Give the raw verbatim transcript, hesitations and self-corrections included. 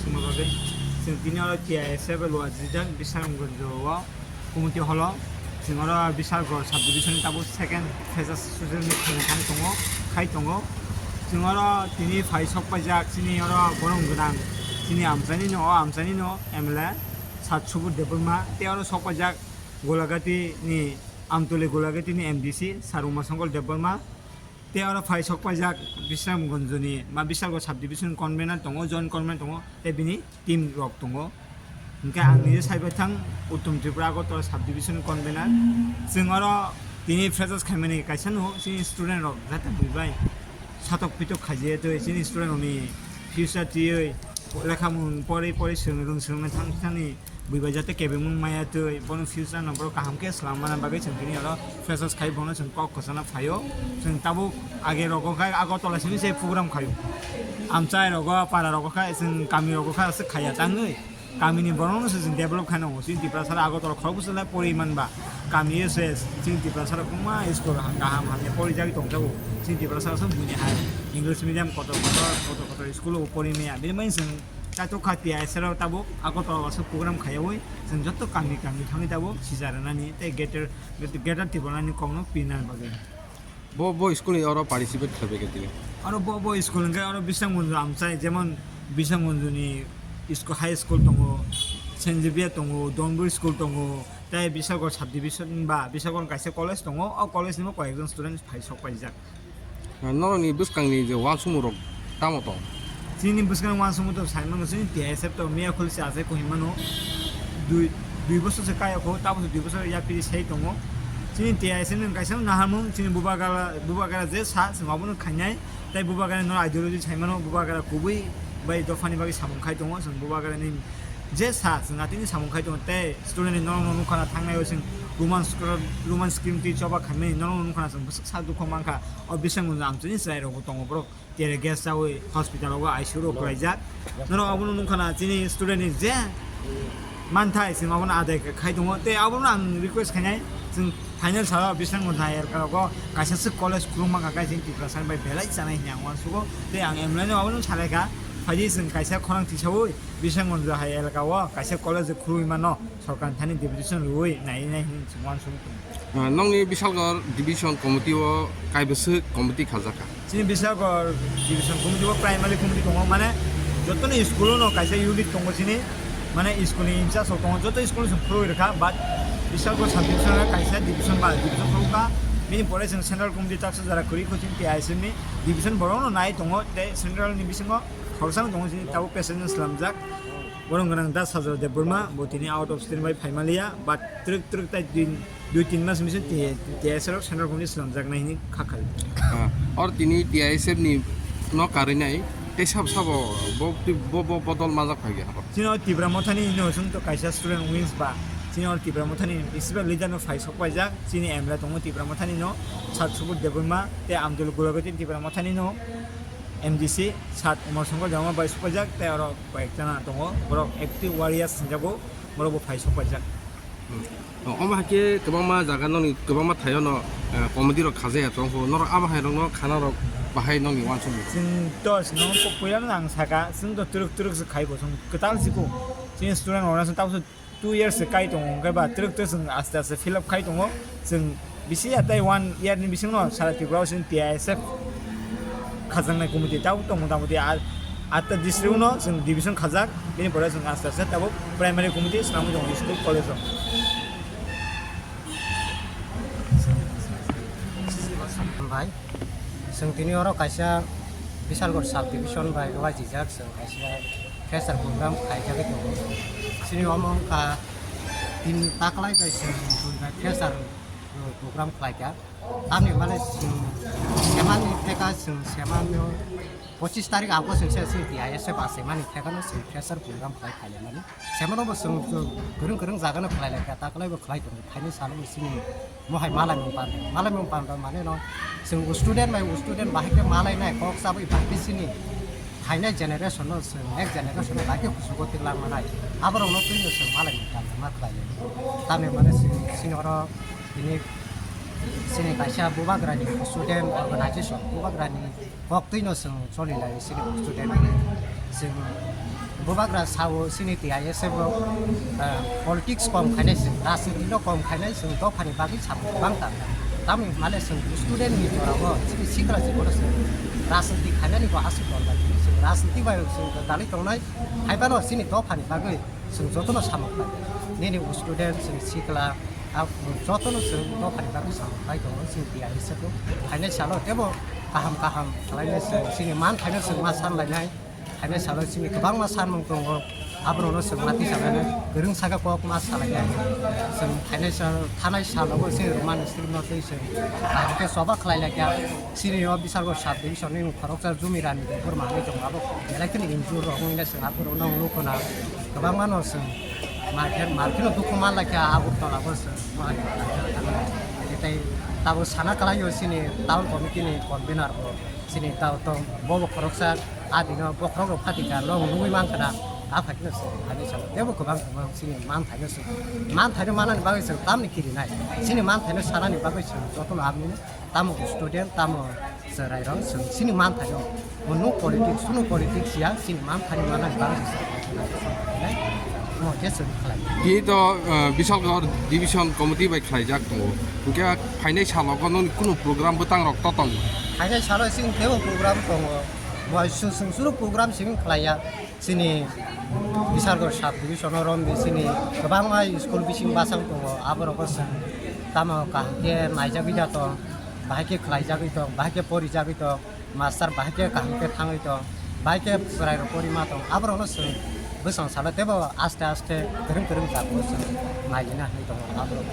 Suma bagwi chwng tini oro T I S F luajak Bisramganj o community hall o. Chwng oro Bishalgarh subdivision tabuk second phase social media khai tongo, khai tongo. Chwng oro tini phai sok paijak chini oro borong gwnang chini amchaini no, o amchaini no M L A Sat Subur Debbarma, tei oro sok paijak Golagati ni, Amtuli Golagati ni M D C Sar Uma Shankar Debbarma. Tei oro phai sok paijak Bisramganj ni ma Bishalgarh subdivision convener tongo, joint convener tongo, tei bini team rok tongo. Hwnkhe ang nije saibaithang Uttom Tripura Agartala subdivision convener. Chwng oro tini freshers khaimani kaisa no chini student rok jata buibai satok pitok khaijakya twi chini student rokni future twiwi lekha mung pori pori swrwng rwng swrwngna thang thani buibai jate kebengmung maya twi bono future no borok kaham khe swlang mana bagwi chwng tini oro freshers khai bono chwng kok kwchana phaio. Chwng tabuk age rogo khai Agartala simi se program khaio. Amchai rogo, para rogo khai, chwng kami rogo khai aswk khaiya tangwi. Kamini borokno se chwng develop khaina nango. Chini Tiprasara Agartala khorokbwswk le pori manba. Kami se chini Tiprasara kwbangma school kaham hamya porijagwi tongjago. Chini Tiprasara se buini hai English medium kotor kotor, kotor kotor school o pori maya. Bini bagwi chwng Chaithok kha T I S F rok tabuk Agartala o aswk program khaiyaui chwng joto kami kami thangwi tabuk sija rwnani tei greater, greater Tipraland ni kokno pirnani bagwi. Bo, bo school ni oro participate khlaibai khe tini? Oro bo, bo school hwnkhe oro Bisramganj amchai, jemon Bisramganj ni school, high school tongo, Saint Xavier tongo, Don Bosco school tongo, tei Bishalgarh subdivision ba Bishalgarh kaisa college tongo, o college ni bo koi ekjon student phai sok paijak. Norokni bwskangni je uansukmung rok tamo tong? Chini bwskang uansukmung to sai mano, chini T I S F to miya khulsi achai ko hinmano, dui, dui bosor se kaya kho, tamo dui bosor yapiri sai tongo. Chini T I S F ni kaisa naharmung, chini Bubagra, Bubagra je sa, chwng abono khainai, tei Bubagra no ideology sai mano, Bubagra kubui bai dophani bagwi samung khai tongo, chwng Bubagra ni je sa, chwng atini samung khai tongo, tei student ni norok no nukha na thangnai o chwng Roman scroll, Roman script twi choba khaimani norok no nukha na chwng bwswk sak dukho mankha. O Bisramganj amchini chwrai rok bo tongo borok tere gas chawi hospital rogo I C U rok kwlaijak. Norok abono nukha na chini student ni je manthai chwng abono adai khai tongo, tei abono ang request khainai chwng final salo Bisramganj higher rogo kaisa swk college kwrwngma kha kai chini Tiprasa bai belai chanai hinwi ang uansugo, tei ang M L A no abono salaikha phaidi chwng kaisa khorang tisaui Bisramganj hai elaka o kaisa college khurui mano, sorkar ni thani deputation rwui nai nai hinwi chwng uansuk tongo. Ah, nokni Bishalgarh division committee o kaibwswk committee khajak kha? Chini Bishalgarh division committee o primary committee tongo, mane jotono school o no kaisa unit tongo chini, mane school ni in charge rok tongo, joto school o chwng khurui rwkha, but Bishalgarh sub division o kaisa division ba division khurukha, bini pore chwng central committee taksa jara kwrwi kho chini T I S F ni division borok no nai tongo, tei central ni bisingo khoroksa no tongo chini tabuk president no swlamjak. Borok gwnang Das Hajra Debbarma, bo tini out of state bai phaimaliya, but twrwk twrwk tai dui, dui tin mas bisi T-, T S F rok central committee swnamjaknai hwnwi kha khai. Ah, or tini T I S F ni no karwi nai, tei sabo sabo bo, bo, bo bodol majak phai ya. Chini o Tipra Mothani hwnwi hosong to kaisa student wings ba, chini o Tipra Mothani isiba leader no phai sok paijak, chini M L A tongo Tipra Mothani no, Sat Subur Debbarma, tei Amdul Gulagati Tipra Mothani no, M D C, Sat Umar Shankar Debbarma bai sok paijak, tei oro koi ek jana tongo, borok active warriors hwnjago, borok bo phai sok paijak. Hmm. Omo hai khe kwbangma jaga noni kwbangma thaio no, eh, committee rok khajaya tong kho. Norok abo hai rok no khana rok bahai noni uansuk mung? Chwng to sino puila no ang saka, chwng to twrwk twrwk se khai bo, chwng kwtal siko. Chini student rok no chwng tabuk two years se kai tongo, hwnkhe ba twrwk twrwk chwng aste aste fill up khai tongo. Chwng bisi ya tei one year ni bisingo sara Tripura o chwng T I S F khajaknai committee tabuk tong mota moti a-, atta district no chwng division khajak, bini pore chwng aste aste tabuk primary committee swnamwi tongo school college o. Bai, chwng tini oro kaisa Bishalgarh sub division bai rwajijak, chwng kaisa fresher program khlaijagwi tongo. Chini omo wngkha tin taklai bai chwng bui bai fresher program khlaikha. Tamni hwnmale chwng semani theka chwng semano pochis tarik ago chwng se chwng T I S F achaimani thekano chwng fresher program khlai phailaimani. Semano bo chwng kwrwng kwrwng jagano khlailaikha, taklai bo khlai tongo. Phaini salo bo chini mohai malaimung panda. Malaimung panda mane no chwng student bai student bahai khe malainai kok chabwi bahai khe chini phainai generation no chwng next generation no bahai khe kuchugo tilang manai. Aborok no twi no chwng malaimung panda ma khlai. Tamni mane chini, chini oro tini chini kaisa bubagrani student organization, bubagrani kok twi no chwng choli lai chini student chwng Bubagra sao chini T I S F rok, ah, politics kom khainai chwng, rajniti no kom khainai chwng dophani bagwi samung bang tang. Tamni hwnmale chwng student ni jora o, chini sikla jibon o chwng rajniti khainani bo aswk dol bai chwng rajniti bai chwng dalwi tongnai, haibano chini dophani bagwi chwng jotono samung khlai. Nini student chwng sikla, ah, jotono chwng dophani bagwi samung khlai tongo chini T I S F o. Phainai salo tebo kaham kaham khlainai chwng chini manthaino chwng ma sanlainai. Haino salo chini kwbangma sanmung tongo, aborokno chwng ma tisa mano kwrwng saka kok ma salai ya. Chwng haino sal, thanai salogo chini Roman script no twi chwng kaham khe choba khlai lai kha. Chini o Bishalgarh sub division ni khoroksa Jumi Rani Debbarma hinwi tongo, abo belai kheno injure rok wngwi chwng aborokno nukho na. Kwbangma no chwng market, market no dukhu man lai kha, Agartala bo chwng ma tei tabuk sana kwlai o chini town committee ni convener bo. Chini tao tong, bo bo khoroksa, a dino bokhorok rok phatika, no nugwi mankha na, a phaikno se, ani salo, tebo kwbang kwbang chini manthaino se, manthaino manani bagwi se tamni kirinai, chini manthaino sanani bagwi se, jotono amni, tamo student, tamo chwrai rok se, chini manthaino, no politics, no politics ya, chini manthaino manani bagwi se, mo je se khlai. Tini to, eh, Bishalgarh division committee bai khlaijak tongo, hinkhe phainai salogo noni kunu program bwtang rok to tongo? Phainai salo chini tebo program tongo. Moi sung sung suru program simi khlaiya. Chini Bishalgarh sub division o romdi chini kwbangma school bising bwsang tongo. Aborok bwsang tamo kaham khe naijagwi da tong, bahai khe khlaijagwi tong, bahai khe porijagwi tong, master bahai khe kaham khe thangwi tong, bahai khe chwrai rok porima tong. Aborokno chwng bwsang salo tebo aste aste kwrwng kwrwng jago chwng nailina hinwi tongo aborok.